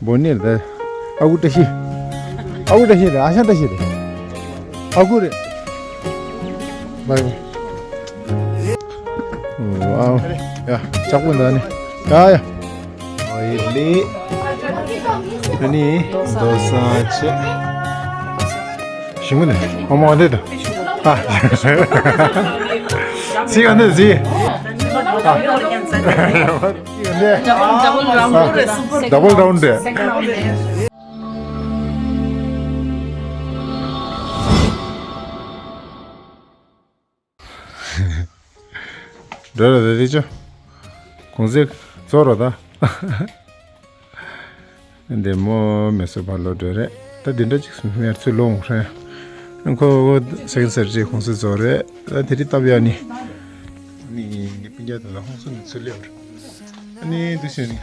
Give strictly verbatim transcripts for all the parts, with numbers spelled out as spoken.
བོ་ནི་རེད། ཨ་ཁུ་བཀྲ་ཤིས། ཨ་ཁུ་བཀྲ་ཤིས་རེད། ཨ་ཞང་བཀྲ་ཤིས་རེད། ཨ་ཁུ་རེད། བའི་བའི། ཨོ། ཨ། ཡ། ལྕགས་པོ་འདི་ནི། ཡ་ཡ། ཨོ་ཡི་ལི། ཨ་ནི་རྡོ་ས་ཆེ། ཞིམ་གི་ནི། ཨོ་མ་འདི་དང་། ཨ། ཟི་ག་འདི་ཟི། ཨ། Double, double round. Double round. འགྲོ་ར་ད་དེ་ཅོ། གུང་ཟས་ཚོ་ར་ད། འདི་མོ་མེ་སོ་བ་ལོ་འགྲོ་རེད། ད་འདི་འདྲ་ཅིག་སྨེར་ཚུར་ལོང་རེད། ཁོ་སེང་སར་ཅིག་གུང་ཟས་ཚོ་རེད། ད་དེ་རིང་སྟབས་ཡག་ནི། ནི་ནི་པིན་རྒྱ་དང་ཧོང་སུ་ནི་ཚུར་སླེབས་རེད། ཨ་ནི་འདི་ཟེར་ནི།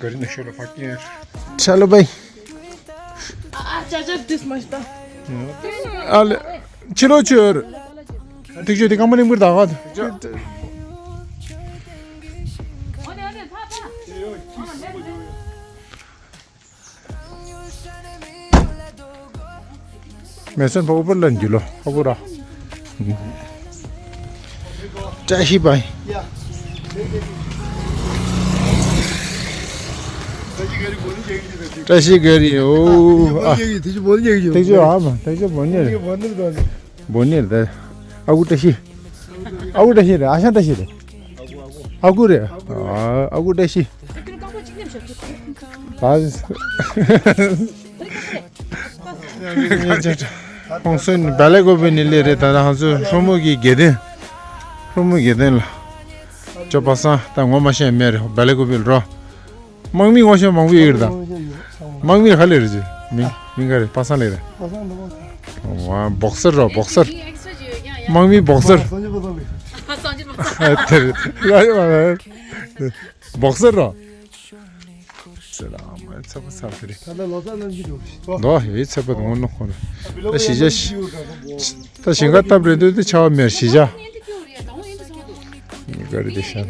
ག་རི་ནས་ཤོར་ལ་ཕར་སྐྱེལ། ཆ་ལོ་བའི། ཨ་ལེ། ཕྱི་ལོགས་ཆོར། ཐིག་ཆོས་དེ་ཀམ་པ་ནི་མིར་ད་ག། མེ་སོན་པ་ཨུ་པར་ལ་འགྱུར་ལོ་ཨ་པུ་ར། བཀྲ་ཤིས་བའི། བཀྲ་ཤིས་ག་རི་ཨོ་ཨ། ཐེག་ཆོས་ཨ་མ་ཐེག་ཆོས་བོ་ནི་རེད། བོ་ནི་རེད། ཨ་ཁུ་བཀྲ་ཤིས། ཨ་ཁུ་བཀྲ་ཤིས་རེད། ཨ་ཞང་བཀྲ་ཤིས་རེད། ཨ་ཁུ་རེད། ཨ་ཁུ་བཀྲ་ཤིས། ད། ཧོང་སུན་བེ་ལེ་ཀོ་བི་ནི་ལེ་རེད། ད་ད་ཧང་སུ་ཧྲོ་མོ་གི་དགེ་ལྡན། ཧྲོ་མོ་དགེ་ལྡན་ལ། ཅོ་པ་སང་ད་ངོ་མ་ཤེས་མེད་རེད། བེ་ལེ་ཀོ་བི་ལ་རོ། དམག་མི་ངོ་ཤེས་མང་པོ་ཡོད་རེད་ད། དམག་མི་ག་ལེ་རེད་ཅི། མི་མི་ག་རེད། པ་སང་ལེ་རེད། བ་བོག་སར་རོ་བོག་སར། དམག་མི་བོག་སར། དེ་རེད། བོག་སར་རོ། ཟེར་ལ་ཨ་མ་ཚ་པོ་ཚ་པོ་རེད། ད་ལྟ་ལོ་ཙཱ་རྣམ་བཞི་འགྲོ་གི་རེད། ལོ་ཡི་ཚ་པོ་དང་ངོ་ནོ་ཁོ་ན། ད་གཞིས་ཆགས་ཤི། ད་ཞིང་ཁ་བཏབ་རེད་འདུག་དེ་ཆ་བ་མེར་གཞིས་ཆགས། ཡི་ག་རེ་དེ་ཤ་ན།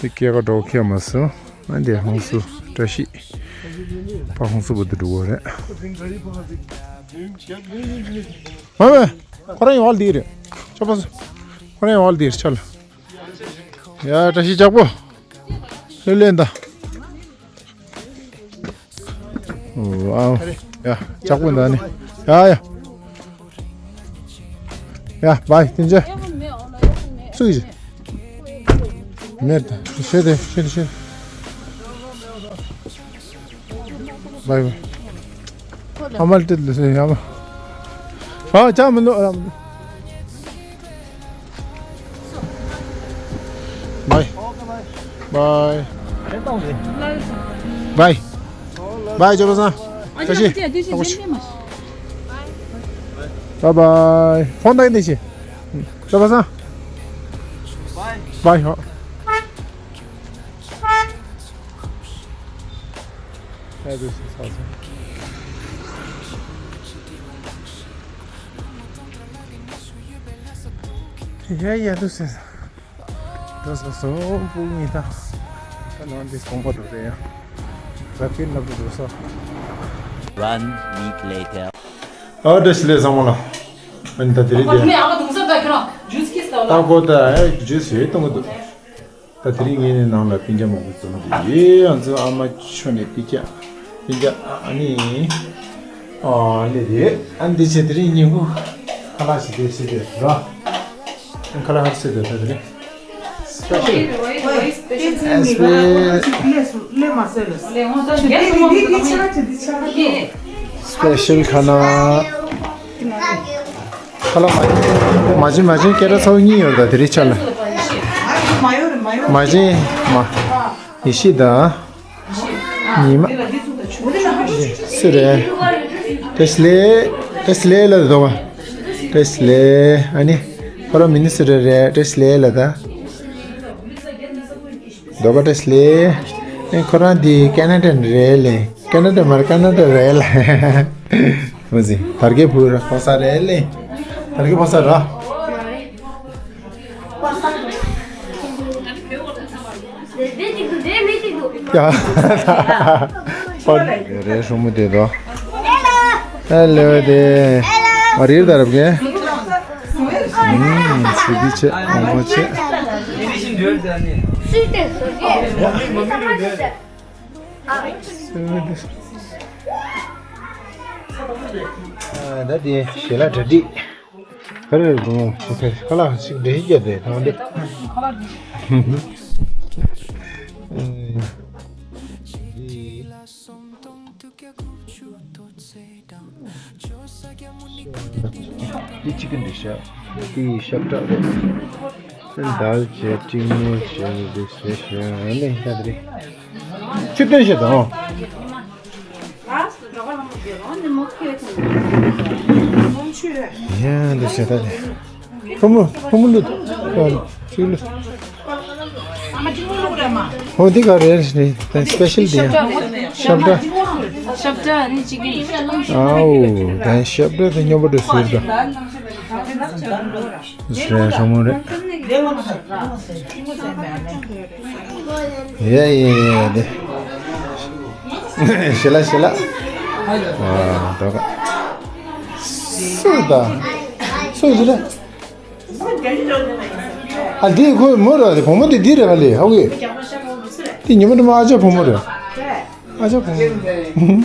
དེ་སྐྱེ་ཀ་འགྲོ་ཁྱེད་མ་སོང་། ཨ་འདི་ཧོང་སུ་བཀྲ་ཤིས། ཕ་ཧོང་སུ་བུ་དུ་འགྲོ་གོ་རེད། མ་མེ། ཁོ་རང་ཡོང་བ་ལ་དེ་རེད། ཆོག་པ་སོ། ཁོ་རང་ཡོང་བ་ལ་དེ་རེད་ཆ་ལ། ཡ་བཀྲ་ཤིས་ལྕགས་པོ། ལེ་ལེ་འདའ། ཨོ་ཨ། ཡ་ལྕགས་པོ་འདའ་ནི། ཡ་ཡ། ཡ་བའི་ཐེན་ཅེ། སུ་ཡི། མེད། ཤེས་ཏེ་ཤེས་ཏེ་ཤེས། བའི་བའི། ཨ་མ་ལྟད་ལ་སེ་ཡ་མ། ཨ་ཅག་མི་འདུག་ཨ་མ། བའི། བའི། བའི། བའི་ཅོ་པ་སང་། བཀྲ་ཤིས། བའི་བའི། ཕོན་ད་གིན་དེ་ཤི། ཅོ་པ་སང་། བའི་ཧོ། ཡ་ཡ་དུ་སེ། དུ་སེ་སོ་པུ་ཉི་ད། ད་ནང་འདི་སོང་པ་འགྲོ་རེད་ཡ། ཟ་ཁིར་ལབ་འགྲོ་སོ། One week later. ཨ་བཀྲ་ཤིས་བདེ་ལེགས་ཚང་མ་ལ། ཨ་ནི་ད་དེ་རིང་དེ། ད་གོ་ད་ཨེ་ཇུས་ཡོད་གཏོང་གི་འདུག་ད་དེ་རིང་ངེད་ནས་ནང་ལ་སྤུན་ཀྱག་མང་པོ་འཛོམས་འདུག་ཡེ་ང་ཚོ་ཨ་མ་ཆོ་ནས་སྤུན་ཀྱག་སྤུན་ཀྱག་ཨ་ནི། ཨ་ལེ་རེད། ཨ་འདི་བྱས་དེ་རིང་ཉིན་གུང་ཁ་ལག་ཞིག་དེ་བྱས་དེ་ར། ཁ་ལག་ཧར་བྱས་དེ་ད་དེ་རིང་སི་པེ་ཤལ། སི་པེ་ཤལ་ཁ་ན། ཁ་ལག་མ་བྱིན་མ་བྱིན་སྐད་གྲགས་ཚ་བོ་གཉིས་ཡོད་རེད་ད་དེ་རིང་ཆ་ལ། མ་བྱིན་མ། ཡེ་ཤེས་དང་། ཉི་མ། སུ་རེད། བཀྲ་ཤིས་བདེ་ལེགས། བཀྲ་ཤིས་བདེ་ལེགས་ལ་འདུག་བ། བཀྲ་ཤིས་བདེ་ལེགས། ཨ་ནི། ཁོ་རང་མི་ནི་སུ་རེད་རེད། བཀྲ་ཤིས་བདེ་ལེགས་ལ་ད། འདུག་བ་བཀྲ་ཤིས་བདེ་ལེགས། ཨེ་ཁོ་རང་འདི་ཀ་ན་ཌ་རེད་ལེ། ཀ་ན་ཌ་མ་རེད། ཀ་ན་ཌ་རེད་ལེ། མ་ཟིན་དར་གྱི་བུ་ར་ཕོ་ས་རེད་ལེ། དར་གྱི་ཕོ་ས་ར། ཡ། ཧོ། རེ་ཧྲུང་མོ་དེ་དོ། ཧེ་ལོ་དེ། ཨ་རིར་ད་རབ་གེ། ཨུམ། སི་དི་ཆེ་ཨོ་མོ་ཆེ། ཨ་ད་དེ་ཞེ་ལ་གྲ་སྒྲིག་ག་རེ་རེད་བུ་མོ། ཁ་ལག་ཅིག་འདྲེ་ཡིན་རྒྱ་དེ་ཐང་འདི། འདི་ཅི་གི་འདི་ཤ། འདི་ཤ་ཁྲག་རེད། འདི་དལ་བྱས་ཀྲིང་མོ་བྱས་འདི་ཟེར་ཤ་ནི་ཤ་དེ་རེད། ཆུ་སྟོན་ཤ་དང་། ཡ་འདི་ཤ་ད་དེ། ཕོ་མོ་ཕོ་མོ་ལུད། ཨ་ཅིག་ལུད། ཧོ་འདི་ག་རེད་རེད། ད་སི་པེ་ཤལ་འདི་ཡ། ཤབ་ཏྲ། ཤབ་ཏྲ་ནི་ཅི་གི། ཨའོ། ད་ཤབ་ཏྲ་དེ་སྙོམས་པོ་འདྲ་ཟེར་ད། རེད་ཧྲ་མོ་རེད། ཡེ་ཡེ་ཡེ་དེ། ཤེ་ལ་ཤེ་ལ། ཨ་ད་ག་སུ་ད། སུ་ཟེར་ད། ཨ་འདི་ཁོའི་མོ་ར་རེད། བུ་མོ་དེ་འདི་རེད་ག་ལེ་ཧ་གོ་གི། དེ་ཉི་མ་དེ་མ་ཨ་ཅག་བུ་མོ་རེད། ཨ་ཅག་བུ་མོ།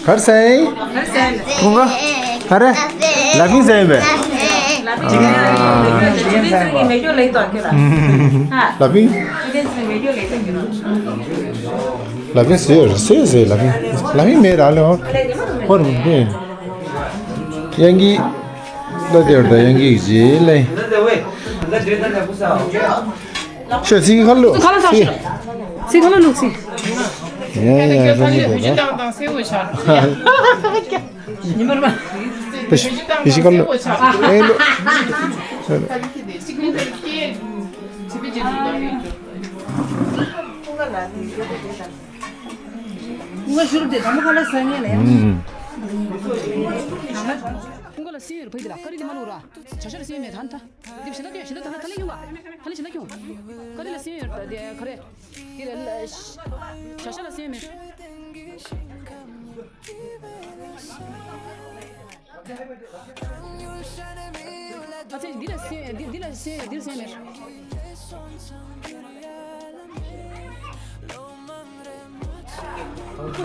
གར་སའི། ཁོང་ག་ག་རེ། ལ་ཕིང་ཟེར་ཡིན་པས། ལ་ཕིང་། ལ་ཕིང་ཟེར་ཟེར་ལ་ཕིང་། ལ་ཕིང་མེད་ར་ལེ་ཧོ། ཧོ་རུ་མི་དེ། ཡང་གི། ད་དེར་ད་ཡང་གི་རྗེས་ལེ། ཤ་ཚིག་ཁ་ལོ། ཁ་ལོ་ཚ་ཤི། ཚིག་ཁ་ལོ་ལུག་ཚིག་ཡ་ཡ་རང་མི་དེ་ད། ཉི་མ་ར། ཕི་ཤི་ཁ་ལོ། ཨེ་ལོ། ང་ཤུར་དེ་དམ་ཁ་ལ་ས་ངེ་ལེ། ཁོང་ལ་སེམས་ཡོད་རེད། ཕ་ཡི་དེ་ལ་ཀ་རི་དེ་མ་ལུག་ར། བྱ་ཤ་ལ་སེམས་ཡོད་མེད་ད་ད། དེ་ཞེ་ད་ཀྱོ་ཞེ་ད་ད་ད་ལེ་ཡོང་ག་ད་ལེ་ཞེ་ད་ཀྱོ། ཀ་རི་ལ་སེམས་ཡོད་རེད་ད་དེ་ག་རེ། དེ་ལ་བྱ་ཤ་ལ་སེམས་མེད། ཨ་ཙི་འདི་ལ་སེམས་འདི་འདི་ལ་སེམས་འདི་ལ་སེམས་མེད།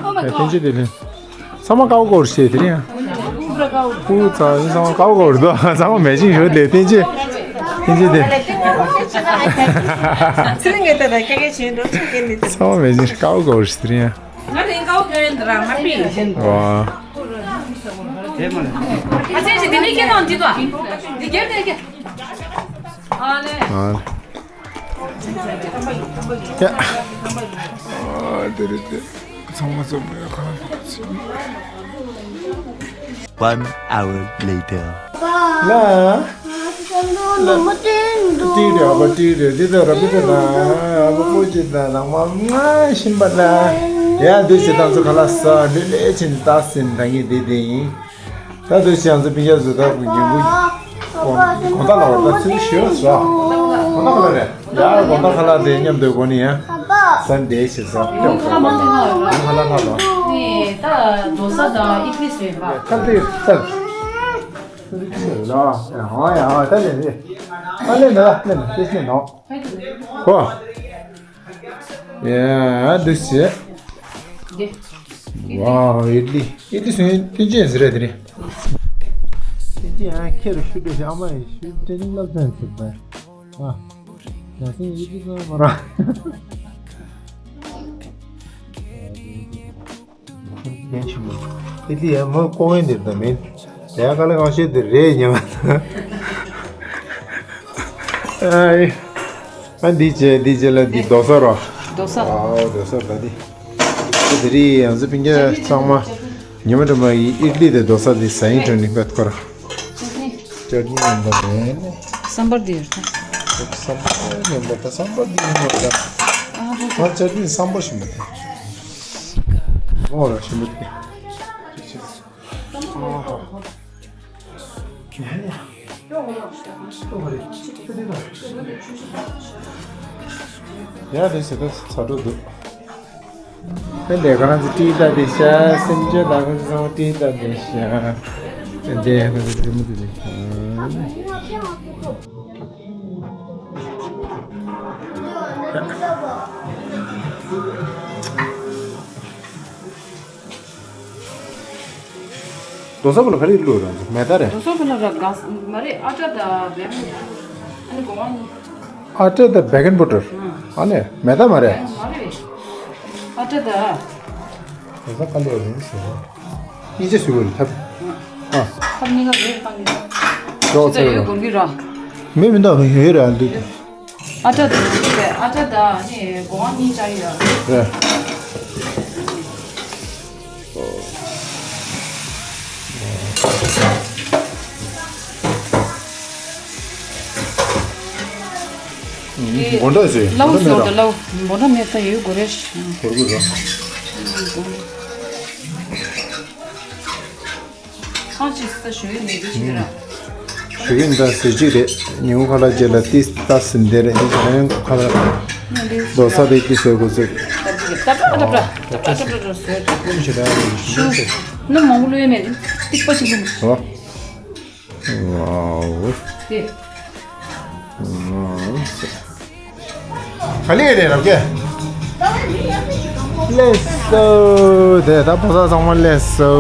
ཨོ་མའི་གོ། ཐེངས་གཅིག་དེ་ལས། ཚང་མ་ཀའོ་ཀོར་བྱས་དེ་རིང་ཡང་། ཀུ་ཚང་ཚང་མ་ཀའོ་ཀོར་དོ། ཚང་མ་མེ་ཤིང་ཞོར་ལས་ཐེངས་གཅིག་ཐེངས་གཅིག་དེ། ཚེ་རིང་ངས་ད་ད་ཁྱེད་ཀྱི་བྱེད་འགྲོ་ཆོག་གི་མི་འདུག་ཚང་མ་མེ་ཤིང་ཀའོ་ཀོར་བྱས་དེ་རིང་ཡང་། ང་རིང་ཀའོ་ཀོར་ཡིན་འདི་རང་མ་པི། ཝ། ཨ་ཙི་ཅི་དེ་ནས་ཁྱེད་རང་འདི་དོ། འདི་རྒྱབ་དེ་རྒྱབ། ཨ་ལེ། ཨ་ལེ། ཡ། ཨ་དེ་རེད་དེ། ཚང་མ་ཚང་མ་ཡ་ཁ། One hour later. ལ། ཏིག་རེད་ཨ་ཕ་ཏིག་རེད། འདི་ད་ར་མི་ད་ན་ཨ་ཕ་ཀོ་ཅི་ད་ནང་མ་ང་ཤིན་པ་ན། ཡ་འདི་ཅི་ད་ཚོ་ཁ་ལ་ས་འདི་ལས་ཆེན་ད་སིན་ད་ངེ་འདི་དེ་ཡིན། ད་དུས་ཀྱང་ཚོ་པིན་རྒྱ་བཟོ་ཐབས་ཀྱི་ཉིན་གུང་དགོང་དག་ལ་བར་ད་ཚུལ་ཞུ་བཟོ། དགོང་དག་ལ་རེད། ཡ་དགོང་དག་ཁ་ལག་དེ་མཉམ་དུ་གོ་ནི་ཡ། ས་འདས་ཤི་ས་ཀྱང་ཁ་ལག་ཁ་ལག་ལ། ནི་ད་རྡོ་ས་དང་ཨི་ཏི་ལི་ཟེར་བ། ཁ་ལག་ད། ཚུལ་ཞུ་ལ། ཡ་ཧོ་ཡ་ཧོ་ད་ལེ་ལེ། ཨ་ལེ་ན་ལེ་ན་ཤེས་ཤེས་ནོ། གོ། ཡ་འདུག་སེ། ཝའོ་ཨི་ལི་ཨི་ལི་སུན་ཏིན་ཅན་ཟེར་རེད་དེ་རེད། ཏིན་ཅན་ཨ་ཁྱེད་རུ་ཤུ་དེ་ཤ་མ་ཡི་ཤུ་ཏྲེ་ནིང་སློབ་ཚན་ཟེར་བས། ཨ་ན་སེ་ཨི་ལི་སུན་མ་ར། ལྡན་ཆེན་མོ། ཨི་ལི་ཡ་མོ་ཀོ་ཝེན་དེ་ད་མིན། ཡ་ག་ལ་གང་བཤད་དེ་རེད་ཉམས། ཨ་འདི་བྱས་འདི་བྱས་ལ་འདི་རྡོ་ས་རོ། རྡོ་ས། ཨའོ་རྡོ་ས་ད་འདི། དེ་རིང་ཡང་ཟི་པིན་རྒྱ་ཚང་མ་ཉི་མ་དྲན་པ་ཡི་ཨི་ལི་དེ་རྡོ་ས་འདི་ཟ་ཡིན་དྲན་ནི་བད་ཁོ་ར། ཅར་ནི་ཡིན་པ་རེད། སམ་བར་འདི་ཡོད་ད། སམ་བར་ཡིན་པ་ད་སམ་བར་འདི་ཡིན་པ་ད། ཨ་ཧོ། ང་ཅར་ནི་སམ་བར་ཞིམ་པ་དེ། མོ་ར་ཞིམ་པ་དེ། ཨ་ཧོ། ཡ་ཡ། ཡ་ཡ། ཡ་རེད་ཟེར་ད་ཚ་དྲོ་འདུག་དེ་འདྲའི་ཁོ་རང་ཚོ་བཀྲིས་བདེ་ལེགས་ཤག་སེམས་ཅན་དང་ཁོ་ཚོ་ཚང་མ་བཀྲིས་བདེ་ལེགས་ཤག་དེ་འདྲའི་ཁོ་ཚོ་བཀྲིས་མོ་བདེ་ལེགས་ཤག་རྡོ་ས་བུ་ལ་ག་རེ་བླུགས་ར་མེ་ད་རེད། རྡོ་ས་བུ་ལ་ར་ག་ས་མ་རེད། ཨ་ཏྲ་དང་བེ་ཀིང་པའུ་ཌར། ཨ་ནི་གོ་བ་གཉིས། ཨ་ཏྲ་དང་བེ་ཀིང་པའུ་ཌར། ཨ་ནི་མེ་ད་མ་རེད། མ་རེད། ཨ་ཏྲ་དང་། རྡོ་ས་ག་ལེ་རེད་ཟེར། གཉིས་ཆ་སུས་བུ་ལ་ཐབ། ཨ། ཐབ་གཉིས་ཀ་རེད་བཏང་གི་རོགས་ཚེ་རོགས། ཡོད་དགོན་པའི་ར། མེ་མི་འདུག་ཡོད་ར་འདུག་ཨ་ཏྲ་དང་ཨ་ཏྲ་དང་ནི་གོ་བ་གཉིས་བཅའ་ཡོད། རེད། འདི་མགོ་འདྲ་ཟེར། ལའུ་མགོ་འདྲ་ཟེར། ལའུ་མགོ་འདྲ་མེད་ས་ཡོད་དགོས་རེད། གོར་གོར་ར། ཁང་ཅིག་ས་ཞུ་ཡི་ནས་འདི་ཞིག་ར། ཞུ་གི་འདྲ་ཟེར་གཅིག་རེད། ཉིན་གུང་ཁ་ལག་རྗེས་ལ་ཏིས་ཏ་ཟིན་དེ་རེད། འདི་ཞིག་རང་ཁ་ལག་རྡོ་ས་རེད་ཀྱི་ཟེར་དགོས་ཟེར། ཏ་ཏ་ཏ་ཏ་ཏ་ཏ་ཏ་ཏ་ཟེར། ཞུ་ནི་མང་པོ་ལོས་མེད། ཏིག་པ་ཞིག་ལུམ། ཨོ། ཝའོ། དེ། ག་ལེ་རེད་རབ་རྒྱས། ལེགས་སོ། དེ་ད་ཕོ་གསར་ཚང་མ་ལེགས་སོ།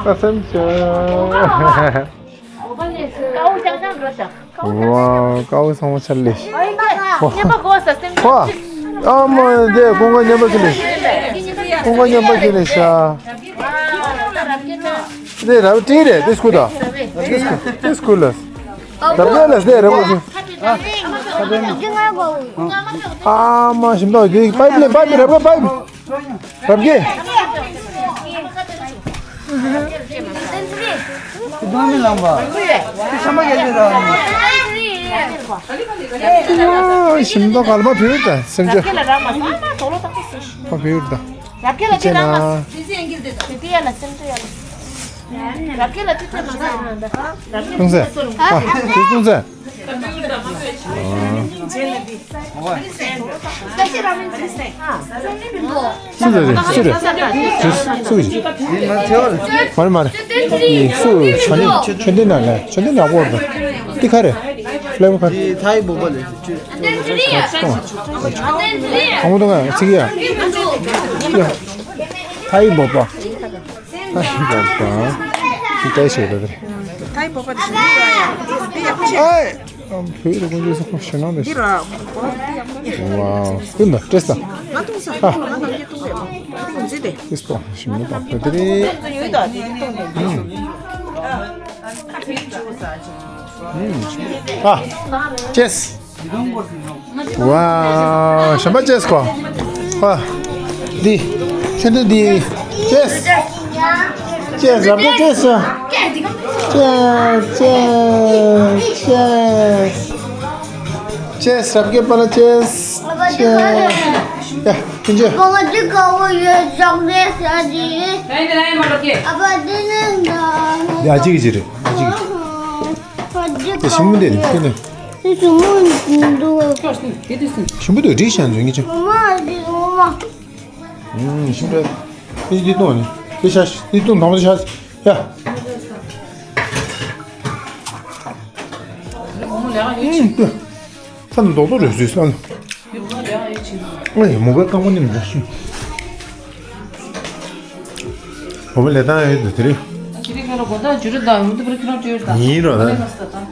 ད་སེམས་ཆེ། ཝའོ། དཀར་པོ་ཚང་མ་ཆར་ལེ། ཨ་མ་དེ་ཀུན་དགའ་མཉམ་པ་ཁྱེར་ལེ། ཀུན་དགའ་མཉམ་པ་ཁྱེར་ལེ་ཤ། དེ་རབ་ཏི་རེད། དེ་སྐུ་དང་། དེ་སྐུ་དེ་སྐུ་ལ། རབ་རྒྱས་ལ་དེ་རབ་རྒྱས། ཨ་མ་ཞིམ་དང་དེ་པའིབ་ལེན་པའིབ་རབ་རྒྱས་པའིབ། རབ་རྒྱས། ཨ་ཞིམ་དང་ག་ལ་མ་བུད་ད་སེམས་ཅན། མ་བུད་ད། རབ་རྒྱས་ལ་ཅི་རང་མ། ཡ་ལ་སེམས་ཅན་ཡ་ལ། ཀུང་སེ། ཨ། དེ་ཀུང་སེ། སུ་རེད་སུ་རེད། སུ་རེད། མ་རེད་མ་རེད། ཡིན་སུ་ཆོས་ལྡན་ཆོས་ལྡན་ནང་ལ་ཆོས་ལྡན་ཡག་པོ་རེད། འདི་ག་རེད། ཕི་ལེ་བར་ག་རེད། ཐའི་བོད་པ་ལས་ཆོས་ཆོས་ཆོས་ཆོས་གང་མོ་དང་ཚིག་ཡ། ཐའི་བོད་པ། ཨ་ཤི་ཀ་ཀ་ཤི་ཀ་ཤི་ཀ་རེད། ཐའི་བོད་པ་དེ་ཞིག་ཡོད་ཡ། དེ་ཡག་པོ་ཤེས། ཨའི། ཨམ་བོད་རེ་ཀོན་ཇི་སོ་ཁོ་ཤི་ནང་དེ་འདི་ཤི། ར་བོ་དེ་ཡག་པོ་ཡ། ཝའོ། ཀུན་ད་ཏྲེས་ད། ང་ཐུང་ས། ཨ། ང་ནམ་རྒྱུན་ཐུང་རེད་མོ། ཐུང་ཟི་དེ། ཏེས་པོ་ཤི་མི་ད་བོད་དེ་རེད། ཡོད་ད་དེ་ཐུང་རེད། ཨ། ཅེས། ཝའོ། ཞིམ་པ་ཅེས་ཁོ། ཨ། འདི། ཆུ་འདི་འདི། ཅེས། ཅེས་རབ་རྒྱས་ཅེས། ཅེས་ཅེས་ཅེས། ཅེས་རབ་རྒྱས་པ་ལ་ཅེས། ཅེས། ཡ། ཐུང་ཅེས། ཨ་ཕ་འདི་ནི་ན། འདི་ཨ་ཅེ་གི་ཅི་རེད། ཨ་ཅེ་གི་ཅི། དེ་ཞིམ་པོ་འདི་རེད། དེ་ནི། དེ་ཞིམ་པོ་འདུག་ཞིམ་པོ་འདུག་བྲིས་ཤག་འཛུལ་ངེས་ཅི། མ་འདི་འོ་མ། ཨུམ་ཞིམ་པོ་རེད། དེ་འདི་གཏོང་ནི། དེ་ཤ་དེ་གཏོང་དང་པོ་དེ་ཤ་ཡ། ཨུམ་དེ། ས་ནི་རྡོག་རྡོག་རེད་ཟོས་ས་ནི། ཨེ་མུ་གེ་རྐང་པ་ནི་མི་འདྲ་ཤི། བུ་མོ་ལས་སྟངས་ཡོད་དུ་དེ་རིང་། ཁྱེད་རིང་ཁྱེད་རང་དགོང་དག་འཇུ་རེ་དང་མུ་ཏི་པར་ཁྱེད་རང་བྲོས་ཡོད་དང་། ཡིན་རོ་ད། ཨ་ལས་མ་སྟ་དང་།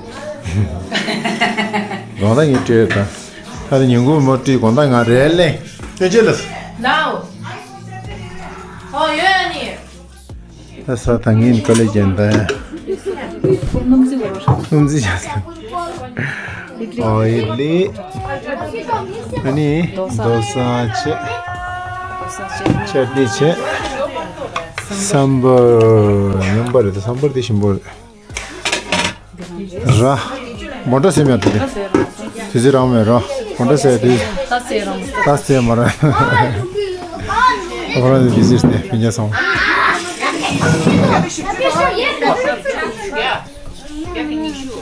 དགོང་དག་ངས་བྲོས་ཡོད་དང་། ད་རེ་ཉིན་གུང་མོ་བྲིས་དགོང་དག་ང་རེ་ལེ། ཡོད་ཅེ་ལ། ལའོ། ཨོ་ཡོད་ཨ་ནི། ད་ས་ད་ངས་ནི་ཀ་ལེ་ཅན་ད། སྣུམ་རྩི་བར། སྣུམ་རྩི་བྱ་ས། ཨོ་ཡི་ལི། ཨ་ནི་རྡོ་ས་བྱས། ཅ་ཏི་བྱས། སམ་བར་ཉམས་པ་རེད། ད་སམ་བར་དེ་ཞིམ་པོ་རེད། ར། མོ་ཊ་སེམས་ཡང་དེ་དེ། དེ་ཚེ་རང་མེད་ར། མོ་ཊ་སེ་དེ། ད་སེ་རང་། ད་སེ་མ་ར། ཨ་བ་ར་དེ་དེ་ཚེ་དེ་མི་ཉལ་སོང་།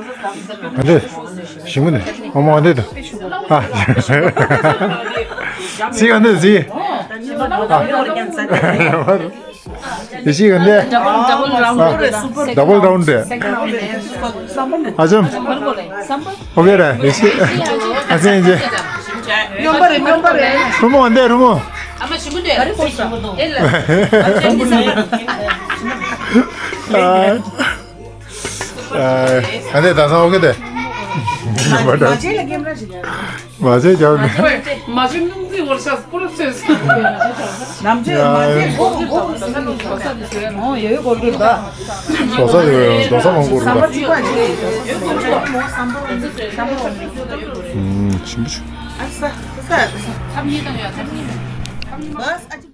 ཨ་འདི། ཞིམ་གི་འདུག་ཨ་མ་ཨ་འདི་དང་། ཨ། ཟི་ཨ་འདི་ཟི། ཨ། ཡེ་ཤེས་ག་འདི། Double, double round. Double round དེ། ཨ་ཅམ། ཨོ་ཁེ་ར་ཡེ་ཤེས། ཨ་ཅན་ཡེ་ཤེས། སྨྱོན་པ་རེད། སྨྱོན་པ་རེད། རུ་མོ་འདི་རུ་མོ། ཨ་མ་ཞིམ་པོ་འདུག་ཨ་འདི་ད་སང་ཨོ་ཁེ་དེ། མ་བྱེད་ལ་ཀེམ་ར་ཞིག་མ་བྱེད་རྒྱབ་ནས། མ་བྱེད་སྙུང་རྩིས་འོར་ཤག་སྐུ་རབ་ཚོས། ནམ་རྒྱུན་མ་བྱེད་གོ་གོ་ཟོ་ས་དེ་ཡོད་ཟོ་ས་མང་པོ་རུ་ལ། ཨུམ། ཞིམ་པོ་ཞིག་ཨ་ས་ས་ས།